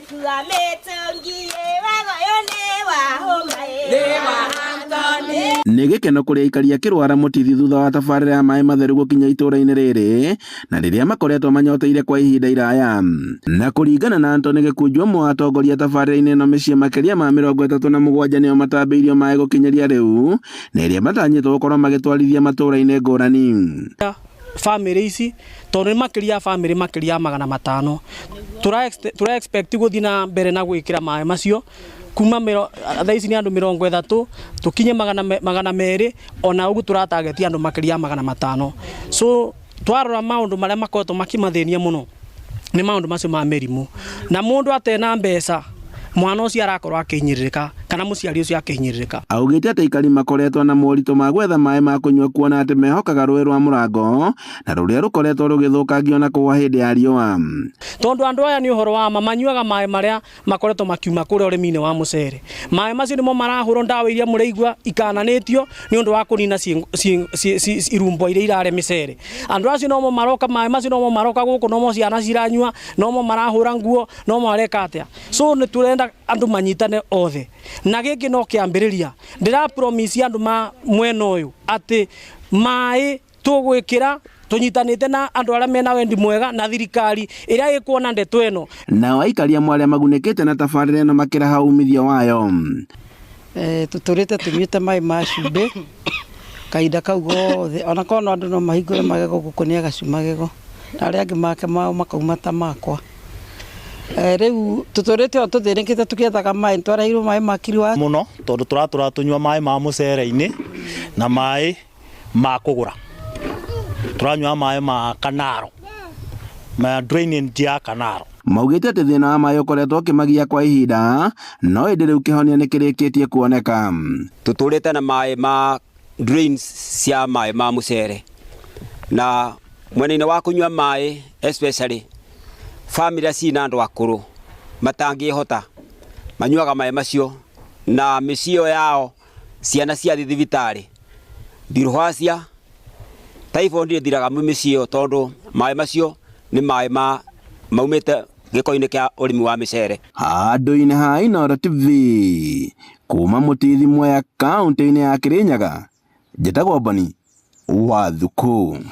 Ngĩkua mĩtũngi ĩwagoyo nĩ wa hũma ĩ. Nĩ gĩkeno kũrĩ aikari a Kĩrwara Mũtithi thutha wa tabarĩra ya maĩ matheru gũkinya itũũra-inĩ rĩrĩ na rĩrĩa makoretwo manyoteire kwa ihinda iraya. Na kũringana na Anthony Gĩkunju, ũmwe wa atongoria tabarĩra-inĩ ĩno, mĩciĩ makĩria ma 37 nĩo matambĩirio maĩ gũkinyĩria rĩu, na ĩrĩa matanyĩtwo gũkorwo magĩtwarithia matũũra-inĩ ngũrani. Bamĩrĩ ici tondũ nĩ makĩria ya bamĩrĩ makĩria ya 500, tũra expect gũthiĩ na mbere na gwĩkĩra maĩ macio kuma thaa ici nĩ andũ 30 tũkinye 200, ona ũguo tũratageti andũ makĩria ya 500. So twarora maũndũ marĩa makoretwo makĩmathĩnia mũno nĩ maũndũ macio ma mĩrimũ, na mũndũ atena mbeca, mwana ũcio arakorwo akĩhinyĩrĩrĩka kana mũciari ũcio akĩhinyĩrĩrĩka. Augĩte atĩ aikari makoretwo na moritũ ma gwetha maĩ ma kũnyua, kuona atĩ mehokaga rũĩ rwa Mũrango na rũrĩa rũkoretwo rũgĩthũkangio na kũgwa hĩndĩ ya riũa. Tondũ andũ aya, nĩ ũhoro wa ma, manyuaga maĩ marĩa makoretwo makiuma kũrĩa ũrĩmi-inĩ wa mũcere. Maĩ macio nĩmo marahũrwo ndawa iria mũraigua ikananĩtio nĩ ũndũ wa kũnina irumbo iria irarĩa mĩcere. Andũ acio nomo maroka, maĩ macio nomo maroka gũkũ, nomo ciana ciranyua, nomo marahũra nguo, nomo mareka atĩa. So nĩ tũrenda andũ manyitane othe, na gĩkĩ no kĩambĩrĩria. Ndĩra promise andũ ma mwena ũyũ atĩ maĩ tũgwĩkĩra tũnyitanĩte na andũ arĩa mena wendi mwega na thirikari ĩrĩa ĩkuona ndeto ĩno. Nao aikari amwe arĩa magunĩkĩte na tabarĩra ĩno makĩraha umithio wayo. Tũtũrĩte tũnyuĩte maĩ ma cumbĩ kahinda kau gothe, ona korwo no andũ no mahingũre magego gũkũ nĩ agacu magego, na arĩa angĩ make mao makauma ta makwa. Rĩu tũtũrĩte o tũthĩnĩkĩte tũkĩethaga maĩ, twareheirwo maĩ ma kiriwa. Mũno tondũ tũratũra tũnyua maĩ ma mũcere-inĩ na maĩ ma kũgũra, tũranyua maĩ ma kanaro, ma drainage ya kanaro. Maugĩte atĩ thĩna wa maĩ ũkoretwo ũkĩmagia kwa ihinda, no ĩndĩ rĩu kĩhonia nĩ kĩrĩkĩtie kuoneka. Tũtũrĩte na maĩ ma drains cia maĩ ma mũcere, na mwena-inĩ wa kũnyua maĩ, especially family cina andũ akũrũ matangĩhota, manyuaga maĩ macio na mĩciĩ ĩyo yao, ciana ciathiĩ thibitarĩ, bilharzia, typhoid ĩthiraga mĩciĩ ĩyo tondũ maĩ macio nĩ maĩ ma maumĩte gĩko-inĩ kĩa ũrĩmi wa mĩcere. Handũ-inĩ ha Inooro TV kuma Mũtithi, Mwea, kaũntĩ-inĩ ya Kĩrĩnyaga, njĩtagwo Boni wa Thukũ.